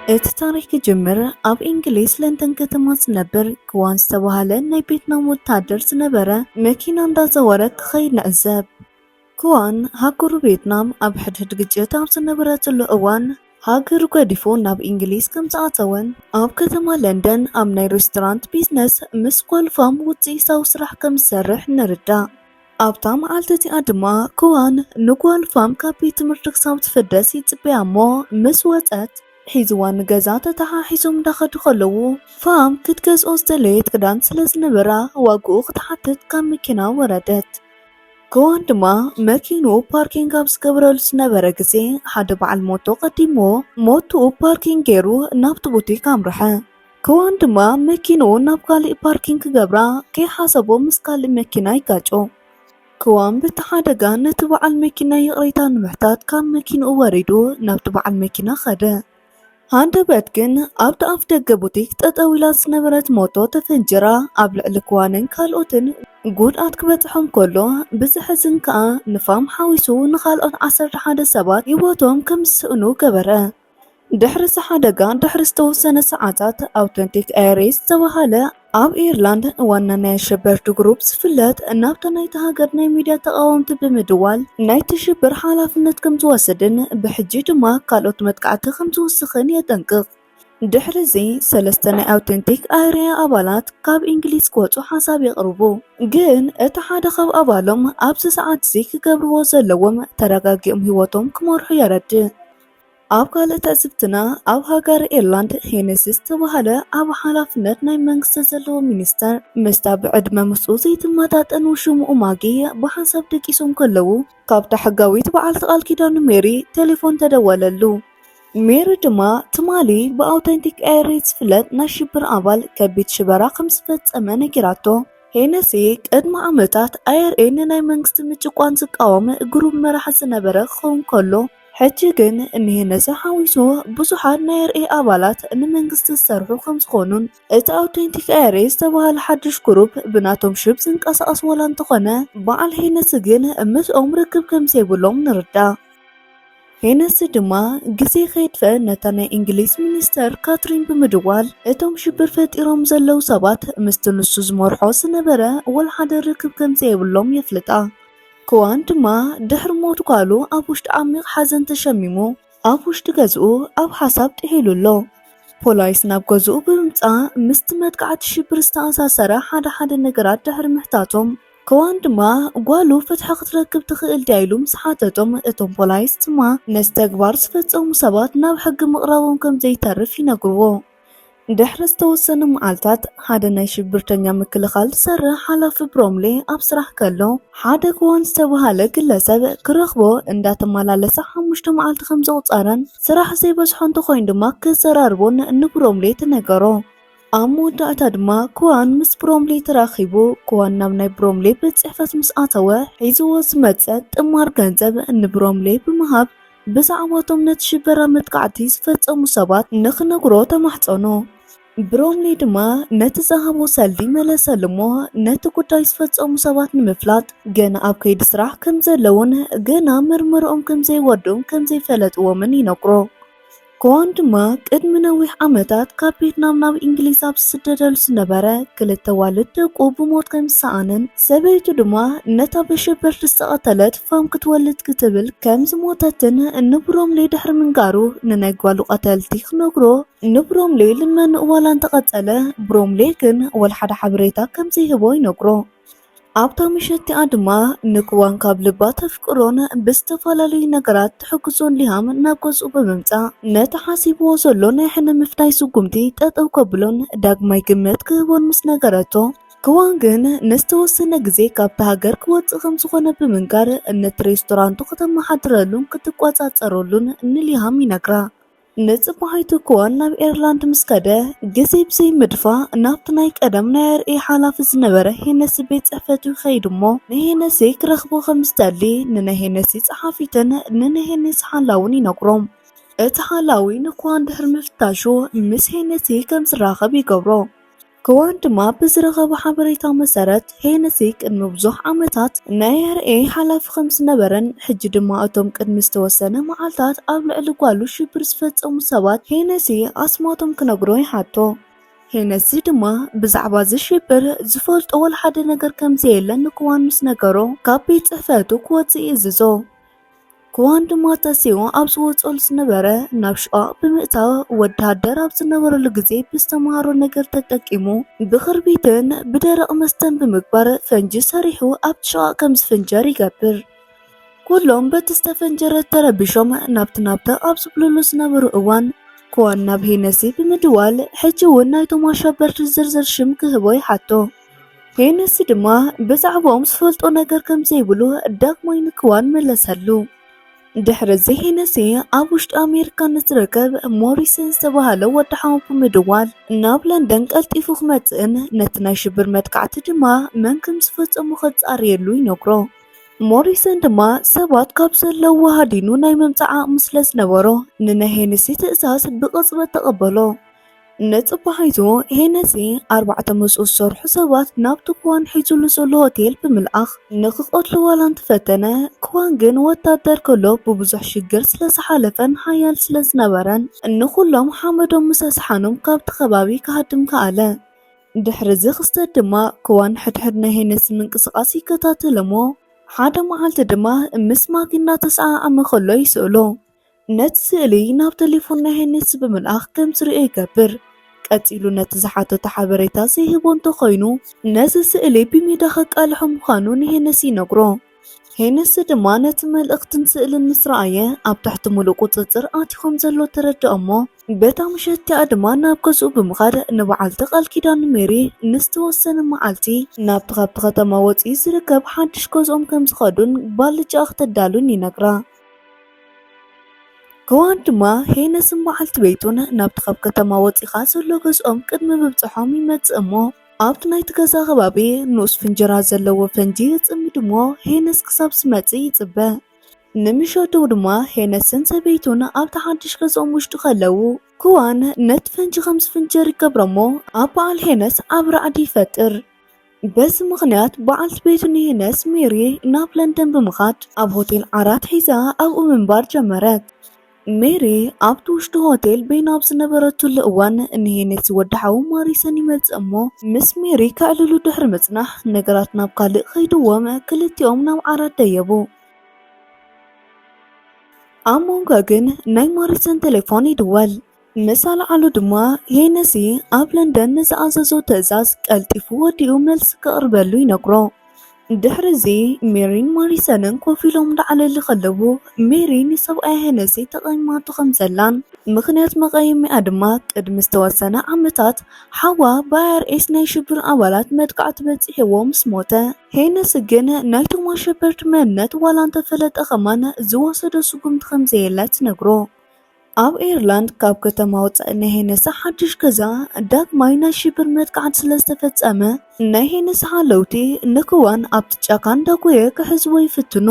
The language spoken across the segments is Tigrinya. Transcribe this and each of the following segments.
እቲ ታሪኽ ክጅምር ኣብ እንግሊዝ ለንደን ከተማ ዝነብር ክዋን ዝተባህለ ናይ ቬትናም ወታደር ዝነበረ መኪና እንዳዘወረ ክኸይድ ንዕዘብ። ክዋን ሃገሩ ቬትናም ኣብ ሕድሕድ ግጭት ኣብ ዝነበረትሉ እዋን ሃገሩ ገዲፉ ናብ እንግሊዝ ከም ዝኣተወን ኣብ ከተማ ለንደን ኣብ ናይ ሬስቶራንት ቢዝነስ ምስ ጓል ፋም ውፅኢታዊ ስራሕ ከም ዝሰርሕ ንርዳእ። ኣብታ መዓልቲ እቲኣ ድማ ክዋን ንጓል ፋም ካብ ቤት ትምህርቲ ክሳብ ትፍደስ ይጽበያ እሞ ምስ ወጸት ሒዝዋ ንገዛ ተተሓሒዞም እንዳኸዱ ከለዉ ፋም ክትገዝኦ ዝደለየት ክዳን ስለ ዝነበራ ዋግኡ ክትሓትት ካብ መኪና ወረደት። ክዋን ድማ መኪንኡ ፓርኪንግ ኣብ ዝገበረሉ ዝነበረ ግዜ ሓደ በዓል ሞቶ ቀዲምዎ ሞቶኡ ፓርኪንግ ገይሩ ናብቲ ቡቲክ ኣምርሐ። ክዋን ድማ መኪንኡ ናብ ካሊእ ፓርኪንግ ክገብራ ከይሓሰቦ ምስ ካሊእ መኪና ይጋጮ። ክዋን በቲ ሓደጋ ነቲ በዓል መኪና ይቕሬታ ንምሕታት ካብ መኪንኡ ወሪዱ ናብቲ በዓል መኪና ኸደ። ሃንደበት ግን ኣብቲ ኣፍ ደገ ቡቲክ ጠጠው ኢላ ዝነበረት ሞቶ ተፈንጅራ ኣብ ልዕሊ ክዋንን ካልኦትን ጉድኣት ክበጽሖም ከሎ ብዘሕዝን ከኣ ንፋም ሓዊሱ ንኻልኦት ዓሰርተ ሓደ ሰባት ህይወቶም ከም ዝስእኑ ገበረ። ድሕሪ እዚ ሓደጋ ድሕሪ ዝተወሰነ ሰዓታት ኣውተንቲክ ኤርዌይስ ዝተባህለ ኣብ ኤርላንድ ዋና ናይ ኣሸበርቲ ግሩፕ ዝፍለጥ ናብታ ናይቲ ሃገር ናይ ሚድያ ተቓወምቲ ብምድዋል ናይቲ ሽብር ሓላፍነት ከም ዝወስድን ብሕጂ ድማ ካልኦት መጥቃዕቲ ከም ዝውስኽን የጠንቅቕ። ድሕሪ እዚ ሰለስተ ናይ ኣውተንቲክ ኤርዌይስ ኣባላት ካብ እንግሊዝ ክወጹ ሓሳብ የቕርቡ። ግን እቲ ሓደ ካብ ኣባሎም ኣብዚ ሰዓት እዚ ክገብርዎ ዘለዎም ተረጋጊኦም ህይወቶም ክመርሑ የረድእ። ኣብ ካልእ ትዕዝብትና ኣብ ሃገር ኤርላንድ ሄነሲ ዝተባህለ ኣብ ሓላፍነት ናይ መንግስቲ ዘለዎ ሚኒስተር ምስታ ብዕድመ ምስኡ ዘይትመጣጠን ውሽምኡ ማጊ ብሓንሳብ ደቂሶም ከለዉ ካብታ ሕጋዊት በዓልቲ ቃል ኪዳኑ ሜሪ ቴሌፎን ተደወለሉ። ሜሪ ድማ ትማሊ ብኣውተንቲክ ኤርዌይስ ዝፍለጥ ናይ ሽብር ኣባል ከቢድ ሽበራ ከም ዝፈጸመ ነጊራቶ። ሄነሲ ቅድሚ ዓመታት ኣይኣርኤ ንናይ መንግስቲ ምጭቋን ዝቃወም ግሩፕ መራሒ ዝነበረ ክኸውን ከሎ ሕጂ ግን ንሄነሲ ሓዊሱ ብዙሓት ናይ ኣይኣርኤ ኣባላት ንመንግስቲ ዝሰርሑ ከም ዝኾኑን እቲ ኣውተንቲክ ኤርዌይስ ዝተባህለ ሓድሽ ግሩፕ ብናቶም ሽም ዝንቀሳቐስ ዋላ እንተኾነ በዓል ሄነሲ ግን ምስኦም ርክብ ከም ዘይብሎም ንርዳእ። ሄነሲ ድማ ግዜ ከየጥፈ ነታ ናይ እንግሊዝ ሚኒስተር ካትሪን ብምድዋል እቶም ሽብር ፈጢሮም ዘለዉ ሰባት ምስቲ ንሱ ዝመርሖ ዝነበረ ወላ ሓደ ርክብ ከም ዘይብሎም የፍልጣ። ክዋን ድማ ድሕሪ ሞት ጓሉ ኣብ ውሽጢ ዓሚቕ ሓዘን ተሸሚሙ ኣብ ውሽጢ ገዝኡ ኣብ ሓሳብ ጥሒሉ ኣሎ። ፖላይስ ናብ ገዝኡ ብምምጻእ ምስቲ መጥቃዕቲ ሽብር ዝተኣሳሰረ ሓደ ሓደ ነገራት ድሕሪ ምሕታቶም ክዋን ድማ ጓሉ ፍትሒ ክትረክብ ትኽእል ድያ ኢሉ ምስ ሓተቶም እቶም ፖላይስ ድማ ነዚ ተግባር ዝፈጸሙ ሰባት ናብ ሕጊ ምቕራቦም ከም ዘይተርፍ ይነግርዎ። ድሕሪ ዝተወሰነ መዓልታት ሓደ ናይ ሽብርተኛ ምክልኻል ዝሰርሕ ሓላፊ ብሮምሌ ኣብ ስራሕ ከሎ ሓደ ክዋን ዝተባህለ ግለሰብ ክረኽቦ እንዳተመላለሰ ሓሙሽተ መዓልቲ ከም ዘቑጸረን ስራሕ ዘይበዝሖ እንተኾይኑ ድማ ክዘራርቦን ንብሮምሌ ተነገሮ። ኣብ መወዳእታ ድማ ክዋን ምስ ብሮምሌ ተራኺቡ። ክዋን ናብ ናይ ብሮምሌ ቤት ጽሕፈት ምስ ኣተወ ሒዝዎ ዝመጸ ጥማር ገንዘብ ንብሮምሌ ብምሃብ ብዛዕባቶም ነቲ ሽበራ መጥቃዕቲ ዝፈጸሙ ሰባት ንኽነግሮ ተማሕጸኖ። ብሮምሌ ድማ ነቲ ዝሃቦ ሰልዲ መለሰሉ እሞ ነቲ ጉዳይ ዝፈጸሙ ሰባት ንምፍላጥ ገና ኣብ ከይዲ ስራሕ ከም ዘለውን ገና መርመርኦም ከም ዘይወድኡን ከም ዘይፈለጥዎምን ይነግሮ። ክዋን ድማ ቅድሚ ነዊሕ ዓመታት ካብ ቬትናም ናብ እንግሊዝ ኣብ ዝስደደሉ ዝነበረ ክልተ ዋልድ ደቁ ብሞት ከም ዝሰኣነን ሰበይቱ ድማ ነታ ብሽብርቲ ዝተቐተለት ፋም ክትወልድ ክትብል ከም ዝሞተትን ንብሮምሌ ድሕሪ ምንጋሩ ንናይ ጓሉ ቀተልቲ ክነግሮ ንብሮምሌ ልመንኡ ዋላ እንተቐጸለ ብሮምሌ ግን ወላ ሓደ ሓበሬታ ከም ዘይህቦ ይነግሮ። ኣብታ ምሸት እቲኣ ድማ ንክዋን ካብ ልባ ተፍቅሮን ብዝተፈላለዩ ነገራት ትሕግዞን ሊሃም ናብ ገዝኡ ብምምጻእ ነቲ ሓሲብዎ ዘሎ ናይ ሕነ ምፍዳይ ስጉምቲ ጠጠው ከብሎን ዳግማይ ግምት ክህቦን ምስ ነገረቶ ክዋን ግን ንዝተወሰነ ግዜ ካብቲ ሃገር ክወጽእ ከም ዝኾነ ብምንጋር ነቲ ሬስቶራንቱ ከተመሓድረሉን ክትቆጻጸረሉን ንሊሃም ይነግራ። ንጽባሒቱ ክዋን ናብ ኤርላንድ ምስ ከደ ግዜ ብዘይ ምድፋእ ናብቲ ናይ ቀደም ናይ ኣይኣርኤ ሓላፊ ዝነበረ ሄነሲ ቤት ጽሕፈቱ ይኸይድ እሞ ንሄነሲ ክረኽቦ ከም ዝደሊ ንናይ ሄነሲ ጸሓፊትን ንናይ ሄነሲ ሓላውን ይነግሮም። እቲ ሓላዊ ንክዋን ድሕሪ ምፍታሹ ምስ ሄነሲ ከም ዝራኸብ ይገብሮ። ክዋን ድማ ብዝረኸቦ ሓበሬታ መሰረት፣ ሄነሲ ቅድሚ ብዙሕ ዓመታት ናይ ኣይ ኣር ኤ ሓላፊ ከም ዝነበረን ሕጂ ድማ እቶም ቅድሚ ዝተወሰነ መዓልታት ኣብ ልዕሊ ጓሉ ሽብር ዝፈጸሙ ሰባት ሄነሲ ኣስማቶም ክነግሮ ይሓቶ። ሄነሲ ድማ ብዛዕባ እዚ ሽብር ዝፈልጦ ወላ ሓደ ነገር ከም ዘየለ ንክዋን ምስ ነገሮ፣ ካብ ቤት ጽሕፈቱ ክወጽእ ይእዝዞ። ክዋን ድማ ተሲኡ ኣብ ዝወጸሉ ዝነበረ ናብ ሽቓቕ ብምእታው፣ ወተሃደር ኣብ ዝነበረሉ ግዜ ብዝተምሃሮ ነገር ተጠቂሙ ብኽርቢትን ብደረቕ መስተን ብምግባር ፈንጂ ሰሪሑ ኣብቲ ሽቓቕ ከም ዝፍንጀር ይገብር። ኩሎም በቲ ዝተፈንጀረ ተረቢሾም ናብቲ ናብቲ ኣብ ዝብልሉ ዝነበሩ እዋን፣ ክዋን ናብ ሄነሲ ብምድዋል ሕጂ እውን ናይቶም ኣሸበርቲ ዝርዝር ሽም ክህቦ ይሓቶ። ሄነሲ ድማ ብዛዕባኦም ዝፈልጦ ነገር ከም ዘይብሉ ዳግማይ ንክዋን መለሰሉ። ድሕሪ እዚ ሄነሲ ኣብ ውሽጢ ኣሜሪካ ንዝርከብ ሞሪሰን ዝተባህለ ወዲ ሓሙ ብምድዋል ናብ ለንደን ቀልጢፉ ክመጽእን ነቲ ናይ ሽብር መጥቃዕቲ ድማ መን ከም ዝፈጸሙ ከጻርየሉ ይነግሮ። ሞሪሰን ድማ ሰባት ካብ ዘለውዎ ሃዲኑ ናይ ምምጻእ ዓቕሚ ስለ ዝነበሮ ንናይ ሄነሲ ትእዛዝ ብቕጽበት ተቐበሎ። ነጽባሒቱ ሄነሲ ኣርባዕተ ምስኡ ዝሰርሑ ሰባት ናብቲ ክዋን ሒዙሉ ዘሎ ሆቴል ብምልኣኽ ንክቐትሎ ዋላ እንተፈተነ፣ ክዋን ግን ወታደር ከሎ ብብዙሕ ሽግር ስለ ዝሓለፈን ሓያል ስለ ዝነበረን ንኹሎም ሓመዶም ምስ ኣስሓኖም ካብቲ ከባቢ ክሃድም ከኣለ። ድሕሪ እዚ ክስተት ድማ ክዋን ሕድሕድ ናይ ሄነሲ ምንቅስቓስ ይከታተል እሞ ሓደ መዓልቲ ድማ ምስ ማጊ እናተሰዓዓመ ከሎ ይስእሎ። ነቲ ስእሊ ናብ ቴሌፎን ናይ ሄነሲ ብምልኣኽ ከም ዝርእዮ ይገብር። ቀጺሉ ነቲ ዝሓተቶ ሓበሬታ ዘይህቦ እንተኾይኑ፣ ነዚ ስእሊ ብሜዳ ከቃልሖ ምዃኑ ንሄነሲ ይነግሮ። ሄነሲ ድማ ነቲ መልእኽትን ስእልን ምስ ረኣየ፣ ኣብ ትሕቲ ምሉእ ቁጽጽር ኣትዩ ከም ዘሎ ተረድኦ እሞ፣ በታ ምሸት እቲኣ ድማ ናብ ገዝኡ ብምኻድ ንበዓልቲ ቃል ኪዳኑ ሜሪ ንዝተወሰነ መዓልቲ ናብቲ ካብቲ ከተማ ወጺኡ ዝርከብ ሓድሽ ገዝኦም ከም ዝኸዱን ባልጃኣ ክተዳሉን ይነግራ። ክዋን ድማ ሄነስን በዓልቲ ቤቱን ናብቲ ካብ ከተማ ወጺኻ ዘሎ ገዝኦም ቅድሚ ምብጽሖም ይመጽእ እሞ፣ ኣብቲ ናይቲ ገዛ ከባቢ ንኡስ ፍንጀራ ዘለዎ ፈንጂ የጽምድ እሞ፣ ሄነስ ክሳብ ዝመጽእ ይጽበ። ንምሸቱ ድማ ሄነስን ሰበይቱን ኣብቲ ሓድሽ ገዝኦም ውሽጢ ከለዉ፣ ክዋን ነቲ ፈንጂ ከም ዝፍንጀር ይገብሮ እሞ፣ ኣብ በዓል ሄነስ ዓቢ ራዕዲ ይፈጥር። በዚ ምኽንያት በዓልቲ ቤቱ ንሄነስ ሜሪ ናብ ለንደን ብምኻድ ኣብ ሆቴል ዓራት ሒዛ ኣብኡ ምንባር ጀመረት። ሜሪ ኣብቲ ውሽጢ ሆቴል በይና ኣብ ዝነበረትሉ እዋን ንሄነሲ ወዲ ሓዉ ማሪሰን ይመጽእ እሞ ምስ ሜሪ ከዕልሉ ድሕሪ ምጽናሕ ነገራት ናብ ካልእ ከይድዎም ክልቲኦም ናብ ዓራት ደየቡ። ኣብ መንጎ ግን ናይ ማሪሰን ቴሌፎን ይድወል። ምስ ኣልዓሉ ድማ ሄነሲ ኣብ ለንደን ንዝኣዘዞ ትእዛዝ ቀልጢፉ ወዲኡ መልሲ ከቕርበሉ ይነግሮ። ድሕሪ እዚ ሜሪን ማሪሰንን ኮፍ ኢሎም እንዳዕለሉ ከለዉ ሜሪ ንሰብኣያ ሄነሲ ተቐይማቶ ከም ዘላን ምኽንያት መቐየሚኣ ድማ ቅድሚ ዝተወሰነ ዓመታት ሓዋ ብኣይ ኣር ኤስ ናይ ሽብር ኣባላት መጥቃዕቲ በጺሕዎ ምስ ሞተ ሄነሲ ግን ናይቶም ኣሸበርቲ መንነት ዋላ እንተፈለጠ ከማን ዝወሰዶ ስጉምቲ ከም ዘየለ ትነግሮ። ኣብ ኤርላንድ ካብ ከተማ ወጻኢ ናይ ሄነሲ ሓድሽ ገዛ ዳግማይ ናይ ሽብር መጥቃዕቲ ስለ ዝተፈጸመ ናይ ሄነሲ ሓለውቲ ንክዋን ኣብቲ ጫካ እንዳጎየ ክሕዝዎ ይፍትኑ።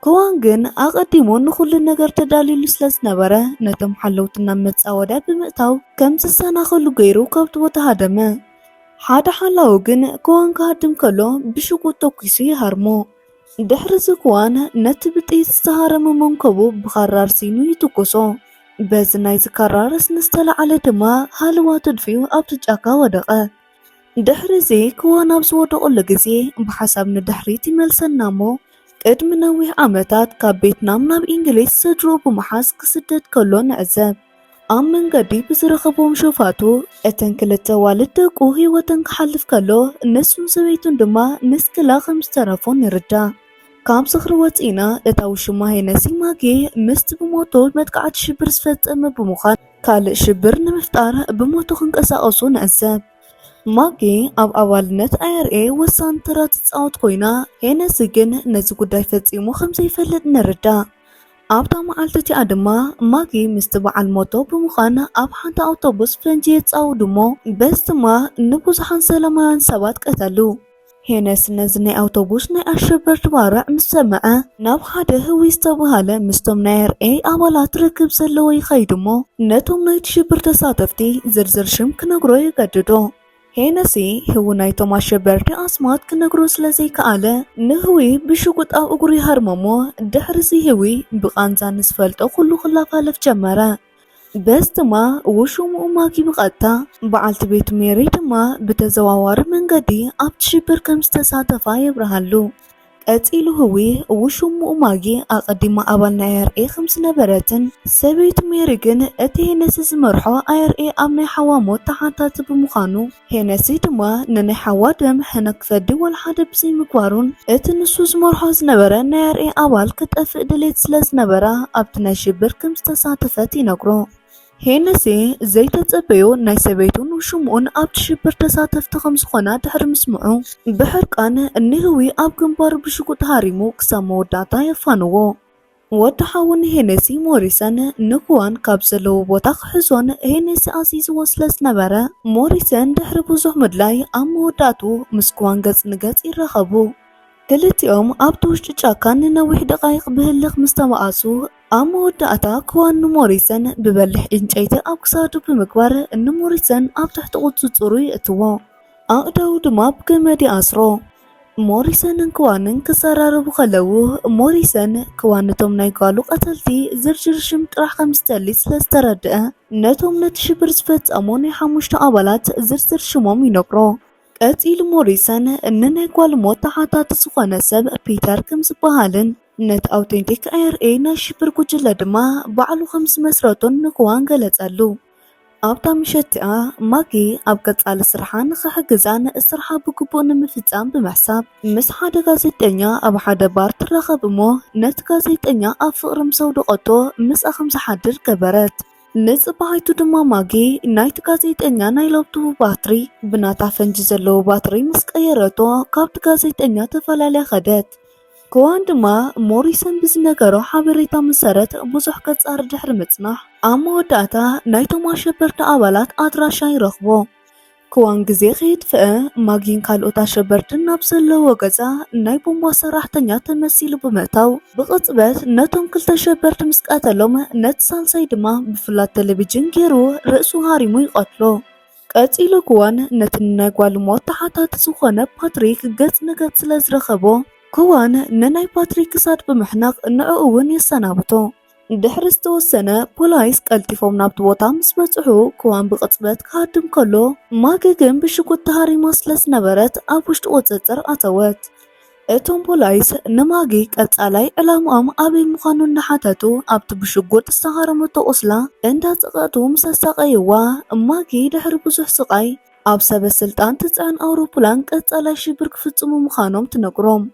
ክዋን ግን ኣቐዲሙ ንኹሉ ነገር ተዳልዩሉ ስለ ዝነበረ ነቶም ሓለውቲ ናብ መጻወድያ ብምእታው ከም ዝሰናኸሉ ገይሩ ካብቲ ቦታ ሃደመ። ሓደ ሓላዊ ግን ክዋን ክሃድም ከሎ ብሽጉጥ ተኩሱ ይሃርሞ። ድሕሪ እዚ ክዋን ነቲ ብጥይት ዝተሃረመ መንከቡ ብኻራ ኣርሲኑ ይትኩሶ። በዚ ናይዚ ካራ ረስኒ ዝተለዓለ ድማ ሃለዋቱ ድፊኡ ኣብቲ ጫካ ወደቐ። ድሕሪ እዚ ክዋን ኣብ ዝወደቐሉ ግዜ ብሓሳብ ንድሕሪት ይመልሰና እሞ ቅድሚ ነዊሕ ዓመታት ካብ ቬትናም ናብ እንግሊዝ ስድርኡ ብምሓዝ ክስደድ ከሎ ንዕዘብ። ኣብ መንገዲ ብዝረኸቦም ሸፋቱ እተን ክልተ ዋልድ ደቁ ህይወተን ክሓልፍ ከሎ ንሱን ሰበይቱን ድማ ንስክላ ከም ዝተረፉ ንርዳእ። ካብ ዝኽሪ ወፂእና እታ ውሽማ ሄነሲ ማጌ ምስቲ ብሞቶ መጥቃዕቲ ሽብር ዝፈፀመ ብምዃን ካልእ ሽብር ንምፍጣር ብሞቶ ክንቀሳቐሱ ንዕዘብ። ማጌ ኣብ ኣባልነት ኣይ ኣር ኤ ወሳኒ ተራ ትፃወት ኮይና ሄነሲ ግን ነዚ ጉዳይ ፈፂሙ ከም ዘይፈልጥ ንርዳእ። ኣብታ መዓልቲ እቲኣ ድማ ማጊ ምስቲ በዓል ሞቶ ብምዃን ኣብ ሓንቲ ኣውቶቡስ ፈንጂ የጻውዱ እሞ በዚ ድማ ንብዙሓን ሰላማውያን ሰባት ቀተሉ። ሄነስ ነዚ ናይ ኣውቶቡስ ናይ ኣሸበርቲ ባርዕ ምስ ሰምዐ ናብ ሓደ ህዊ ዝተብሃለ ምስቶም ናይ ኣር ኤ ኣባላት ርክብ ዘለዎ ይኸይድ እሞ ነቶም ናይቲ ሽብር ተሳተፍቲ ዝርዝር ሽም ክነግሮ የገድዶ። ሄነሲ ህዊ ናይቶም ኣሸበርቲ ኣስማት ክነግሮ ስለ ዘይከኣለ፣ ንህዊ ብሽጉጥ ኣብ እግሩ ይሃርሞ እሞ፣ ድሕርዚ ህዊ ብቓንዛ ንዝፈልጦ ኩሉ ክላፋለፍ ጀመረ። በዚ ድማ ውሽምኡ ማጊ ብቐጥታ፣ በዓልቲ ቤቱ ሜሪ ድማ ብተዘዋዋሪ መንገዲ ኣብቲ ሽብር ከም ዝተሳተፋ የብርሃሉ። ቀጺሉ ህዊ ውሽምኡ ማጊ ኣቐዲማ ኣባል ናይ ኣይ ኣር ኤ ከም ዝነበረትን ሰበይቱ ሜሪ ግን እቲ ሄነሲ ዝመርሖ ኣይ ኣር ኤ ኣብ ናይ ሓዋ ሞት ተሓታቲ ብምዃኑ፣ ሄነሲ ድማ ንናይ ሓዋ ደም ሕነ ክፈዲ ወላ ሓደ ብዘይምግባሩን እቲ ንሱ ዝመርሖ ዝነበረ ናይ ኣይ ኣር ኤ ኣባል ክጠፍእ ድሌት ስለ ዝነበራ ኣብቲ ናይ ሽብር ከም ዝተሳተፈት ይነግሮ። ሄነሲ ዘይተጸበዮ ናይ ሰበይቱን ውሽምኡን ኣብቲ ሽብር ተሳተፍቲ ከም ዝኾና ድሕሪ ምስምዑ፣ ብሕርቃን ንህዊ ኣብ ግንባሩ ብሽጉጥ ሃሪሙ ክሳብ መወዳእታ የፋንዎ። ወዲ ሓዉ ንሄነሲ ሞሪሰን ንክዋን ካብ ዘለዎ ቦታ ክሕዞን ሄነሲ ኣዚዝዎ ስለ ዝነበረ፣ ሞሪሰን ድሕሪ ብዙሕ ምድላይ ኣብ መወዳእቱ ምስ ክዋን ገጽ ንገጽ ይራኸቡ። ክልቲኦም ኣብቲ ውሽጢ ጫካ ንነዊሕ ደቓይቕ ብህልኽ ምስ ተባኣሱ፣ ኣብ መወዳእታ ክዋን ንሞሪሰን ብበሊሕ ዕንጨይቲ ኣብ ክሳዱ ብምግባር ንሞሪሰን ኣብ ትሕቲ ቁጽጽሩ የእትዎ። ኣእዳዉ ድማ ብገመድ ይኣስሮ። ሞሪሰንን ክዋንን ክዘራረቡ ከለዉ፣ ሞሪሰን ክዋን ነቶም ናይ ጓሉ ቀተልቲ ዝርዝር ሽም ጥራሕ ከም ዝደሊ ስለ ዝተረድአ፣ ነቶም ነቲ ሽብር ዝፈጸሙ ናይ ሓሙሽተ ኣባላት ዝርዝር ሽሞም ይነግሮ። ቀጺሉ ሞሪሰን ንናይ ጓሉ ሞት ተሓታቲ ዝኾነ ሰብ ፒተር ከም ዝበሃልን ነቲ ኣውቴንቲክ ኣይ ኣር ኤ ናይ ሽብር ጉጅለ ድማ ባዕሉ ከም ዝመስረቶን ንክዋን ገለጸሉ። ኣብታ ምሸት እቲኣ ማጊ ኣብ ቀጻሊ ስርሓ ንኽሕግዛን ስርሓ ብግቡእ ንምፍጻም ብምሕሳብ ምስ ሓደ ጋዜጠኛ ኣብ ሓደ ባር ትራኸብ እሞ ነቲ ጋዜጠኛ ኣብ ፍቕሪ ምስ ኣውደቐቶ ምስኣ ከም ዝሓድር ገበረት። ንጽባሒቱ ድማ ማጊ ናይቲ ጋዜጠኛ ናይ ላፕቶፑ ባትሪ ብናታ ፈንጂ ዘለዎ ባትሪ ምስ ቀየረቶ ካብቲ ጋዜጠኛ ተፈላለያ ከደት። ክዋን ድማ ሞሪሰን ብዝነገሮ ሓበሬታ መሰረት ብዙሕ ከጻሪ ድሕሪ ምጽናሕ ኣብ መወዳእታ ናይቶም ኣሸበርቲ ኣባላት ኣድራሻ ይረኽቦ። ክዋን ግዜ ከየጥፍአ ማጊን ካልኦት ኣሸበርትን ናብ ዘለዎ ገዛ ናይ ቦምባ ሰራሕተኛ ተመሲሉ ብምእታው ብቕጽበት ነቶም ክልተ ኣሸበርቲ ምስ ቀተሎም ነቲ ሳልሳይ ድማ ብፍላት ቴሌቪዥን ገይሩ ርእሱ ሃሪሙ ይቐትሎ። ቀጺሉ ክዋን ነቲ ንናይ ጓሉ ሞት ተሓታቲ ዝኾነ ፓትሪክ ገጽ ንገጽ ስለ ዝረኸቦ፣ ክዋን ንናይ ፓትሪክ ክሳድ ብምሕናቕ ንዕኡ እውን የሰናብቶ። ድሕሪ ዝተወሰነ ፖላይስ ቀልጢፎም ናብቲ ቦታ ምስ በጽሑ ክዋን ብቕጽበት ክሃድም ከሎ፣ ማጊ ግን ብሽጉጥ ተሃሪማ ስለ ዝነበረት ኣብ ውሽጢ ቁጽጽር ኣተወት። እቶም ፖላይስ ንማጊ ቀጻላይ ዕላምኦም ኣበይ ምዃኑ እናሓተቱ ኣብቲ ብሽጉጥ ዝተሃረመቶ ቁስላ እንዳጸቐጡ ምስ ኣሳቐይዋ፣ ማጊ ድሕሪ ብዙሕ ስቓይ ኣብ ሰበ ስልጣን ትጽዕን ኣውሮፕላን ቀጻላይ ሽብር ክፍጽሙ ምዃኖም ትነግሮም።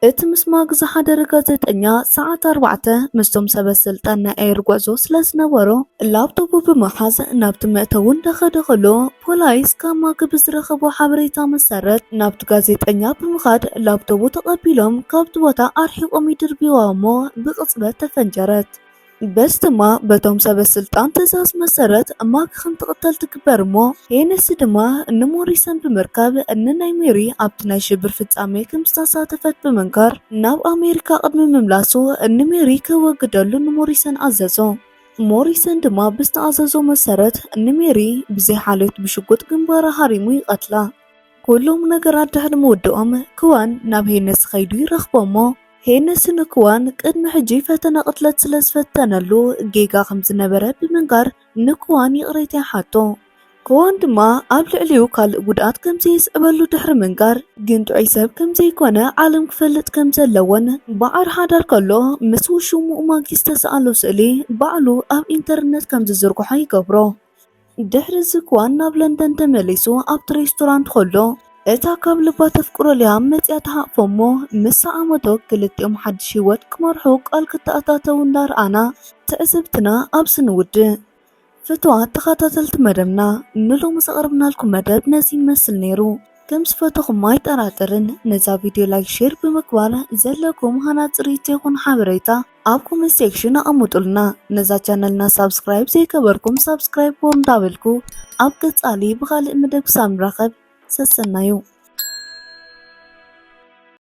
እቲ ምስ ማጊ ዝሓደረ ጋዜጠኛ ሰዓት ኣርባዕተ ምስቶም ሰበ ስልጣን ናይ ኣየር ጉዕዞ ስለ ዝነበሮ ላፕቶፑ ብምሓዝ ናብቲ መእተዊ እንዳኸደ ከሎ ፖላይስ ካብ ማጊ ብዝረኸቦ ሓበሬታ መሰረት ናብቲ ጋዜጠኛ ብምኻድ ላፕቶፑ ተቐቢሎም ካብቲ ቦታ ኣርሒቖም ይድርብይዋ እሞ ብቕጽበት ተፈንጀረት። በዚ ድማ በቶም ሰበ ስልጣን ትእዛዝ መሰረት ማጊ ከም ትቕተል ትግበር እሞ ሄነሲ ድማ ንሞሪሰን ብምርካብ ንናይ ሜሪ ኣብቲ ናይ ሽብር ፍጻሜ ከም ዝተሳተፈት ብምንካር ናብ ኣሜሪካ ቅድሚ ምምላሱ ንሜሪ ከወግደሉ ንሞሪሰን ኣዘዞ። ሞሪሰን ድማ ብዝተኣዘዞ መሰረት ንሜሪ ብዘይ ሓልዮት ብሽጉጥ ግንባራ ሃሪሙ ይቐትላ። ኩሎም ነገራት ድሕሪ ምውድኦም ክዋን ናብ ሄነሲ ከይዱ ይረኽቦ እሞ ሄነሲ ንክዋን ቅድሚ ሕጂ ፈተነ ቅትለት ስለ ዝፈተነሉ ጌጋ ከም ዝነበረ ብምንጋር ንክዋን ይቕሬታ ይሓቶ። ክዋን ድማ ኣብ ልዕሊኡ ካልእ ጉድኣት ከም ዘየስዕበሉ ድሕሪ ምንጋር ግን ጥዑይ ሰብ ከም ዘይኮነ ዓለም ክፈልጥ ከም ዘለዎን ብዓር ሓዳር ከሎ ምስ ውሽምኡ ማጊ ዝተሰኣሎ ስእሊ ባዕሉ ኣብ ኢንተርነት ከም ዝዝርግሖ ይገብሮ። ድሕሪ እዚ ክዋን ናብ ለንደን ተመሊሱ ኣብቲ ሬስቶራንት ከሎ እታ ካብ ልባ ተፍቅሮ ሊያም መጽያ ትሃቕፎ እሞ ምስ ሰዓመቶ ክልቲኦም ሓድሽ ህይወት ክመርሑ ቃል ክተኣታተው እንዳረኣና ትዕዝብትና ኣብዚ ንውድእ። ፍትዋት ተኸታተልቲ መደብና ንሎሚ ዘቕርብናልኩም መደብ ነዚ ይመስል ነይሩ። ከም ዝፈተኹም ኣይጠራጠርን። ነዛ ቪድዮ ላይክ ሼር ብምግባር ዘለኩም ሃናጺ ርኢቶ ይኹን ሓበሬታ ኣብ ኮመንት ሴክሽን ኣቐምጡልና። ነዛ ቻነልና ሳብስክራይብ ዘይገበርኩም ሳብስክራይብ እንዳበልኩ ኣብ ቀጻሊ ብኻልእ መደብ ክሳብ ንራኸብ ሰሰናዩ።